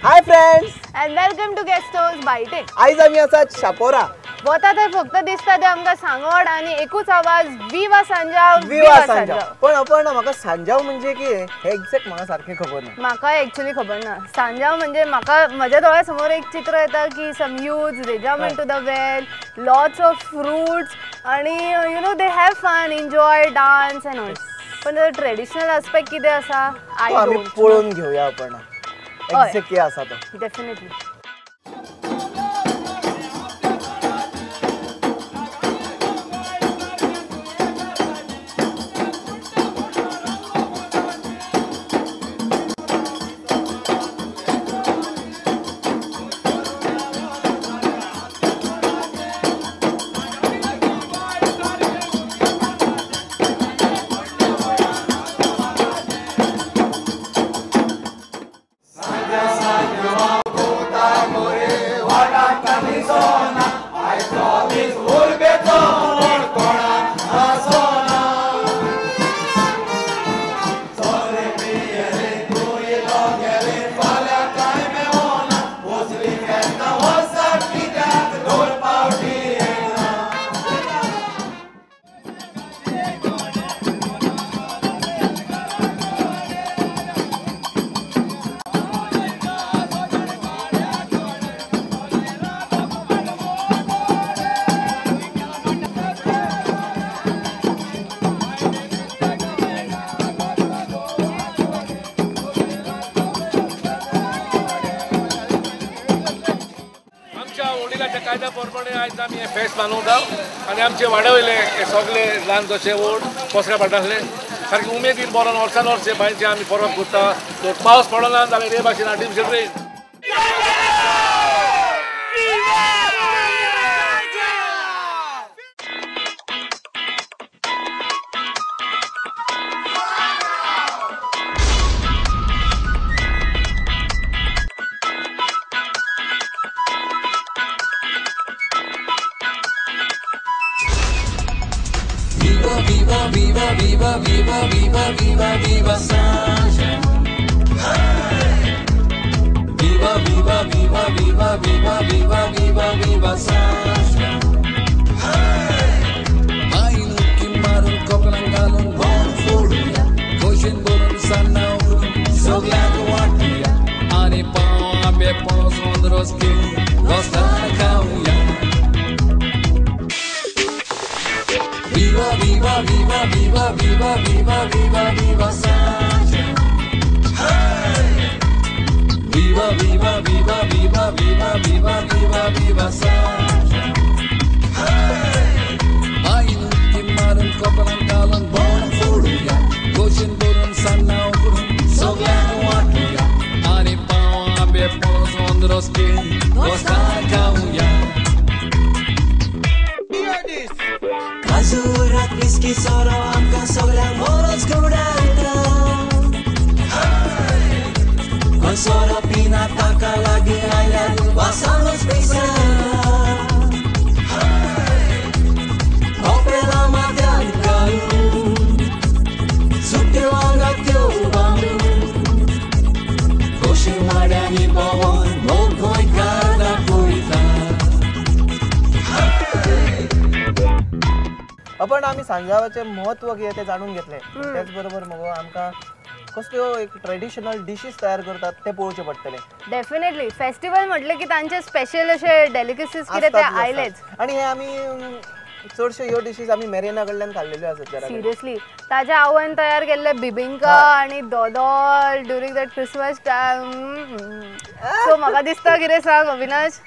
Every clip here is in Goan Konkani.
Hi friends and welcome to Guest House Byte. आयज आमी आसात शापोरा. वता थंय फक्त दिसता ते आमकां सांगोड आनी एकूच आवाज, विवा सांजाव, विवा सांजाव. पण आपण म्हाका सांजाव म्हणजे कितें हें एक्झॅक्ट म्हाका सारकें खबर ना. म्हाका एक्चुअली खबर ना. सांजाव म्हणजे म्हाका म्हज्या दोळ्या समोर एक चित्र येता की some youths they jump into the well, lots of fruits आनी you know they have fun, enjoy, dance and all. पण ट्रेडिशनल आस्पेक्ट कितें आसा I आमी पळोवन घेवया आपण एक्झॅक्ट कितें आसा तो. डेफिनेटली. कायद्या प्रमाणे आयज आमी हें फेस्त मनयता आनी आमचे वाड्या वयले हे सगळे ल्हान जशे व्हड पसऱ्या पाटांतले सारके उमेदीन बरोवन वर्सान वर्स हे बांयचे आमी परब करता. तर पावस पडना जाल्यार हे भाशेन artificial rain. Viva, viva, viva, viva, viva, viva Sanjao. Hey! Viva, viva, viva, viva, viva, viva, viva, viva Sanjao. Hey! Mainuki marun koplangalun bon foduya, koshin borun sanna ugrun soglan watuya, ani pav ambe ponos ondros ke gostar khauya. Viva, viva, viva, viva, viva, viva, viva, viva Sanjao. Hey! Viva, viva, viva, viva, viva, viva, viva, viva Sanjao. Hey! Mainuki marun kopalan kalan bon foduya, koshin borun sanna ugrun soglan watuya, ani pav ambe ponos ondros ke gostar khauya. काजूरात विस्की सोरो आमकां सगळ्यांक बरोच घुंवडायता. कोण सोरो पिना ताका लागीं आयल्यार वासानूच पिसायता. कोपेलां माथ्यार घालून सुट्यो आंगाक त्यो बांदून खोशी वाड्यांनी भोंवून मोग गोंयकार दाखयता. आपण आमी सांजावाचें म्हत्व कितें तें जाणून घेतलें. तेच बरोबर मगो आमकां कसल्यो एक ट्रेडिशनल डिशीज तयार करतात ते पळोवचें पडटलें. डेफिनेटली. फेस्टिवल म्हटलें की तांचे स्पेशल अशे डेलिकसीज कितें ते आयलेच. आनी हे आमी चडश्यो ह्यो डिशीज आमी मेरेना कडल्यान खाल्लेल्यो आसत. सिरियसली ताज्या आवयन तयार केल्ले बिबिंका आनी dodol during that Christmas time. So म्हाका दिसता कितें सांग अविनाश,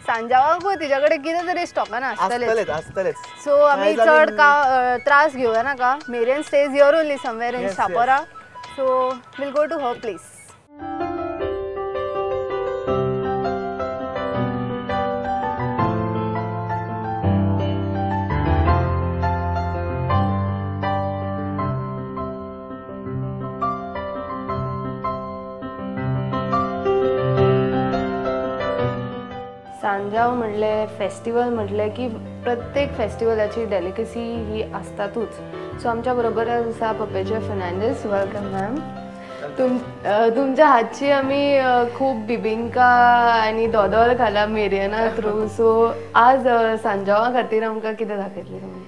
सांजावाकूय तिच्या कडेन कितें तरी स्टॉकान आसतलेच आसतलेच. सो आमी चड त्रास घेवया नाका. Marian stays here only somewhere in Chapora, so we'll go to her place. Sanjao म्हटलें फेस्टिवल म्हटलें की प्रत्येक फेस्टिवलाची डेलिकसी ही आसतातूच. सो आमच्या बरोबर आसा पपेचे फर्नांडीस. Welcome ma'am. तुमच्या हातची आमी खूब बिबिंका आनी दोदोल खाला मेरियना थ्रू. सो आज सांजावा खातीर आमकां कितें दाखयतली तुमी?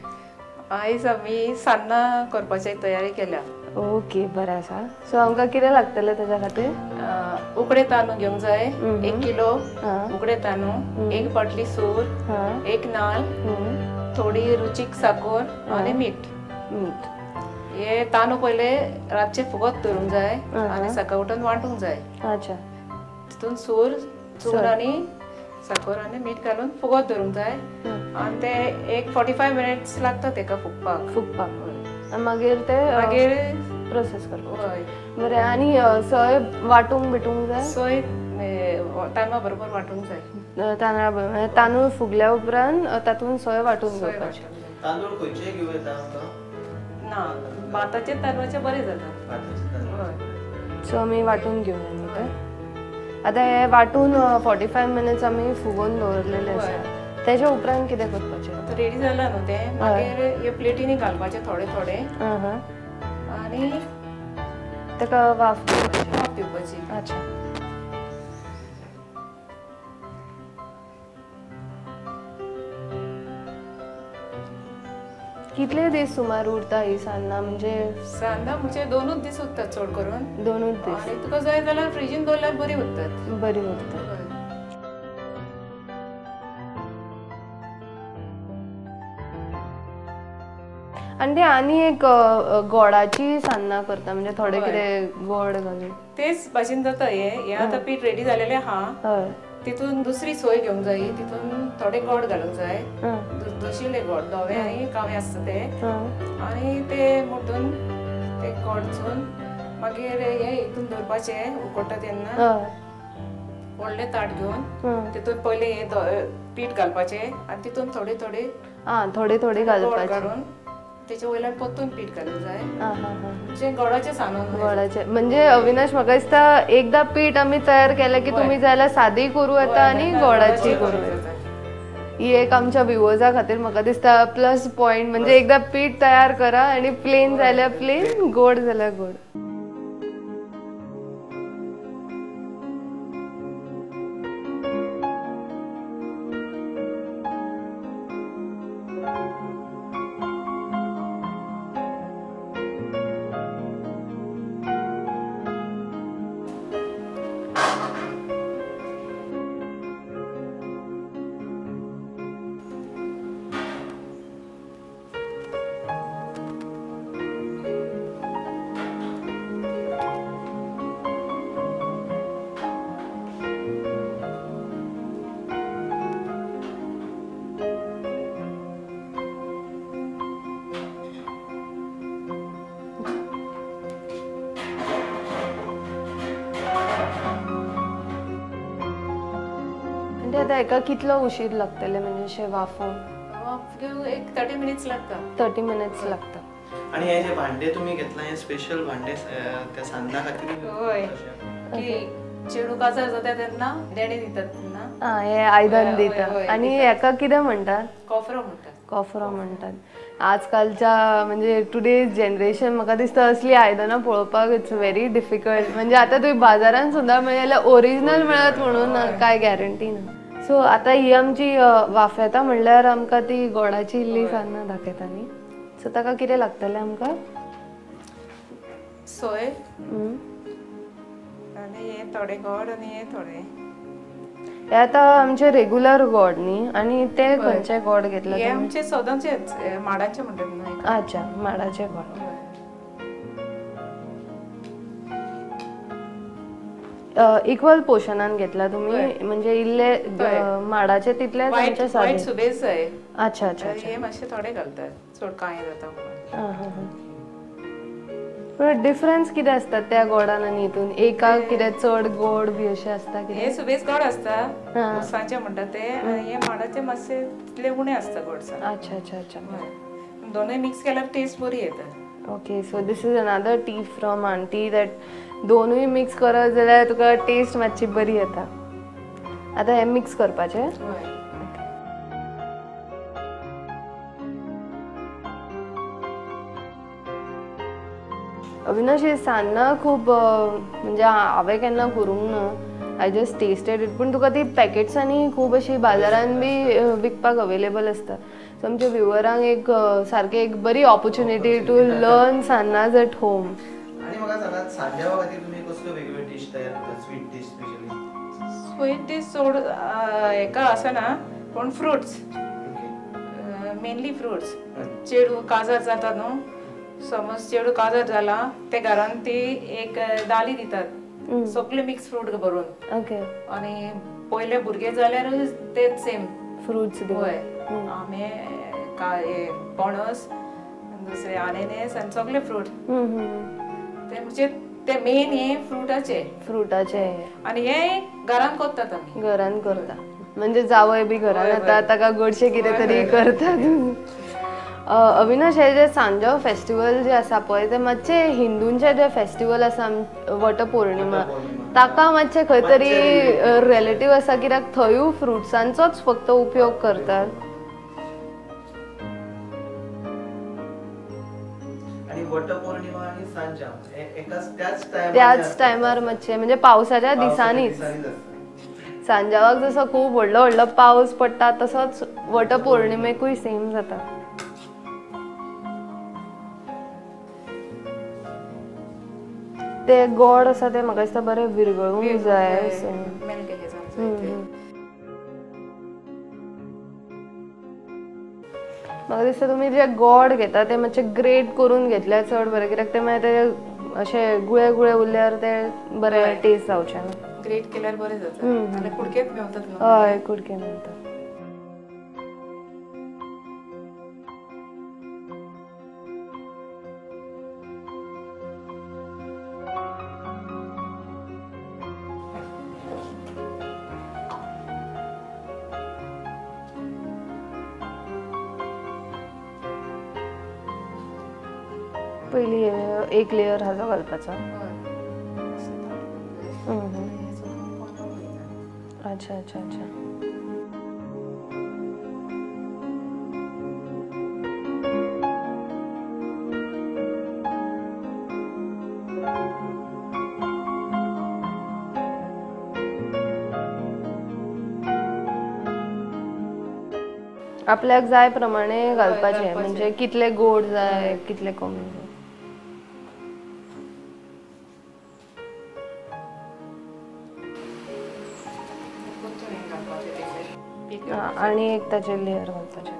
आयज आमी सान्नां करपाची तयारी केल्या. ओके, बरें आसा. सो आमकां कितें लागतलें तेज्या खातीर? उकडे तांदूळ घेवंक जाय, 1 किलो उकडे तांदूळ, 1 बाटली सूर, 1 नाल, थोडी रुचीक साकर आनी मीठ. मीठ हे तांदूळ पयले रातचे फुगत दवरूंक जाय आनी सकाळ उठून वांटूंक जाय. अच्छा. तितून सूर चूर आनी साकर आनी मीठ घालून फुगत दवरूंक जाय आनी ते एक 45 मिनट्स लागता तेका फुगपाक. फुगपाक मागीर ते मागीर प्रोसेस करपाक. हय. बरें. आनी सोय वांटूंक बिटूंक जाय? सोय तांदळा बरोबर वांटूंक जाय. तांदळा बरोबर तांदूळ फुगल्या उपरांत तातूंत सोय वांटून घेवपाची. तांदूळ खंयचे घेवं येता आमकां? ना, भाताचे तांदळाचे बरे जाता. सो आमी वांटून घेवया न्ही ते. आतां हे वांटून 45 मिनट्स आमी फुगोवन दवरलेले आसा. तेज्या उपरांत कितें करपाचें? आतां रेडी जाला न्हू तें, मागीर हे प्लेटींनी घालपाचें थोडे थोडे आनी ताका वाफ दिवपाची. वाफ दिवपाची. अच्छा. कितले दीस सुमार उरता ही सान्नां? म्हणजे सान्नां म्हणजे 2 दीस उरतात चड करून. 2 दीस. आनी तुका जाय जाल्यार फ्रिजीन दवरल्यार बरी उरतात. बरी उरतात. आनी ते आनी एक गोडाची सान्नां करता, म्हणजे थोडे कितें गोड घालून. तेच भाशेन जाता हे. हे आतां पीठ रेडी जालेलें आहा, तितून दुसरी सोय घेवंक जाय, तितून थोडे गोड घालूंक जाय, दुशिल्ले गोड धवे आनी कावे आसता ते, आनी ते मोडून ते गोड चून मागीर हे हितून दवरपाचें उकडटा तेन्ना व्हडलें ताट घेवन तितून पयलें हे पीठ घालपाचें आनी तितून थोडे थोडे थोडे थोडे घालपाचे काडून तेच्या वयल्यान परतून पीठ घालूंक जाय. म्हणजे गोडाचें सान्न. गोडाचें म्हणजे अविनाश म्हाका दिसता एकदां पीठ आमी तयार केलें की तुमी जाल्यार सादी करूं येता आनी गोडाची करूं येता. ही एक आमच्या व्युवर्सा खातीर म्हाका दिसता प्लस पॉयंट. म्हणजे एकदां पीठ तयार करा आनी प्लेन जाल्यार प्लेन, गोड जाल्यार गोड. आतां हेका कितलो उशीर लागतले म्हणजे अशें वाफोवंक? वाफ घेवंक एक 30 मिनट्स लागता. 30 मिनट्स लागता. आनी हे जे भांडे तुमी घेतला हे स्पेशल भांडे त्या सान्नां खातीर? हय, की चेडूं काजार जाता तेन्ना देणें दितात तेन्ना हे आयदन दिता. आनी हेका कितें म्हणटात? कोफरो म्हणटात. कोफरो म्हणटात. आजकालच्या म्हणजे टुडेज जनरेशन म्हाका दिसता असली आयदनां पळोवपाक it's very difficult. म्हणजे आतां तुवें बाजारान सुद्दां मेळ्ळें जाल्यार ओरिजिनल मेळत म्हणून कांय गॅरंटी ना. सो आतां ही आमची वाफेता म्हणल्यार आमकां ती गोडाची इल्ली सान्नां दाखयता न्ही. सो ताका कितें लागतलें आमकां? सोय आनी हे थोडे गोड आनी हे थोडे. हे आतां आमचे रेगुलर गोड न्ही. आनी ते खंयचे गोड घेतले? हे आमचे सदांचेच माडाचे म्हणटात न्हय. अच्छा, माडाचे गोड. इक्वल पोर्शनान घेतला तुम्ही, म्हणजे इल्ले माडाचे तितले आमचे सादे. सुबेज जाय. अच्छा अच्छा. हे मातशे थोडे घालतात, चड कांय जाता म्हणून. डिफरन्स कितें आसता त्या गोडान आनी हितून? एका कितें चड गोड बी अशें आसता? हे सुबेज गोड आसता, सांचे म्हणटात ते, आनी हे माडाचे मातशे तितले उणें आसता गोडसाण. अच्छा अच्छा अच्छा. दोनूय मिक्स केल्यार टेस्ट बरी येता. Okay, so this is another tip from aunty that दोनूय मिक्स करत जाल्यार तुका टेस्ट मातशी बरी येता. आतां हें मिक्स करपाचें. अविनाश, ही सान्नां खूब म्हणजे हांवें केन्ना करूंक ना, I just tasted it, पूण तुका ती पॅकेट्सांनी खूब अशी बाजारान बी विकपाक अवेलेबल आसता. सो आमच्या व्युवरांक एक सारकी एक बरी opportunity to learn sannas at home. आणि म्हाका सांगात, सांज्यावा खातीर तुमी कसल्यो वेगवेगळ्यो डिश तयार करतात? Sweet dish specially? Sweet dish चड हेका आसना, पूण फ्रुट्स, मेनली फ्रुट्स. चेडू काजार जाता न्हू, समज चेडू काजार जाला ते घरान ती एक दाली दितात सगळे मिक्स फ्रूट भरून. ओके. आनी पयले भुरगे जाल्यार तेच सेम फ्रुट्स. हय, आमे, पणस, दुसरे अननस आनी सगळे फ्रूट. ते म्हणजे ते मेन हे फ्रुटाचे. फ्रुटाचे. आनी हे घरान करतात आमी. घरान करता म्हणजे जावय बी घरान येता, ताका गोडशें कितें तरी करतात. अविनाश, हे जे सांजाव फेस्टिवल जे आसा पळय, ते मातशे हिंदूंचे जे फेस्टिवल आसा वटपौर्णिमा, ताका मातशें खंय तरी रिलेटीव आसा, कित्याक थंयूय फ्रुट्सांचोच फक्त उपयोग करतात. आणि वटपौर्णिमा आणि सांजाव एकाच त्याच टायमार मातशें म्हणजे पावसाच्या दिसांनीच. सांजावाक जसो खूब व्हडलो व्हडलो पावस पडटा तसोच वटपौर्णिमेकूय सेम जाता. ते गोड आसा ते म्हाका दिसता बरें विरगळूंक जाय. म्हाका दिसता तुमी जे गोड घेता ते मातशे ग्रेट करून घेतल्यार चड बरें, कित्याक ते मागीर ते अशे गुळे गुळे उरल्यार ते बरे टेस्ट जावचे ना. ग्रेट केल्यार बरें जाता, आनी कुडकेच मेवतात. हय, कुडके मेवतात. पयली एक लेयर हाजो घालपाचो. अच्छा अच्छा अच्छा. आपल्याक जाय प्रमाणे घालपाचे, म्हणजे कितले गोड जाय कितले कमी जाय. आणि एक ताचे लेयर घालपाचे.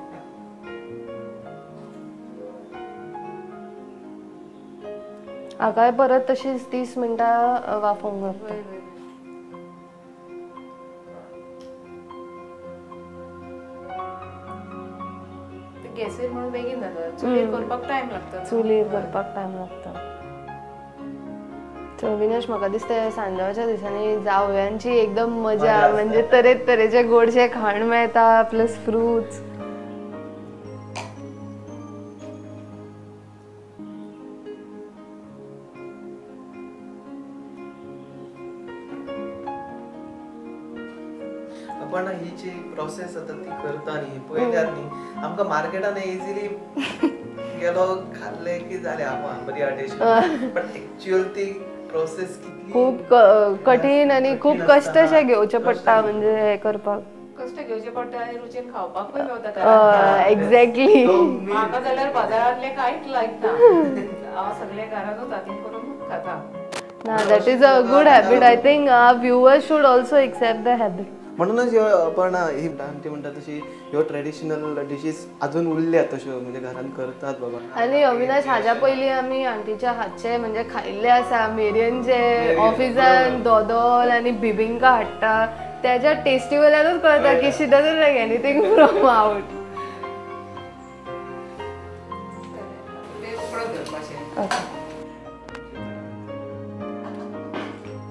हाकाय परत तशीच 30 मिनटां वाफोवंक घालता. गॅसीर म्हणून बेगीन जाता, चुलीर करपाक टायम लागता. चुलीर करपाक टायम लागता. सो अविनाश, म्हाका दिसता सांजावाच्या दिसांनी जावयांची एकदम मजा, म्हणजे तरेतरेचे गोडशे खाण मेळटा प्लस फ्रुट्स. पण ही जी प्रोसेस आता ती करता न्ही पळयल्यार न्ही आमकां मार्केटान इजिली गेलो खाल्ले की जाले आपण बरी डिश, पण एक्चुअल ती प्रोसेस कितली खूब कठीण आणि खूब कष्ट अशे घेवचे पडटा, म्हणजे हे करपाक कष्ट घेवचे पडटा आनी रुचीन खावपाकूय मेवता. एक्झॅक्टली. म्हाका जाल्यार बाजारांतले कांयच लायक ना, हांव सगळे घरानूच हातीन करून खाता. ना, that is a good habit. I think our viewers should also accept the habit. म्हणूनच ह्यो पण ही आमची म्हणटा तशी ह्यो ट्रेडिशनल डिशीज अजून उरल्या तश्यो, म्हणजे घरान करतात बाबा. आनी अविनाश, हाज्या पयलीं आमी आंटीच्या हातचे म्हणजे खायिल्ले आसा, मेरियनचे ऑफिसान दोदोल आनी बिबिंका हाडटा, त्याच्या टेस्टी वयल्यानूच कळटा की she doesn't like anything from out.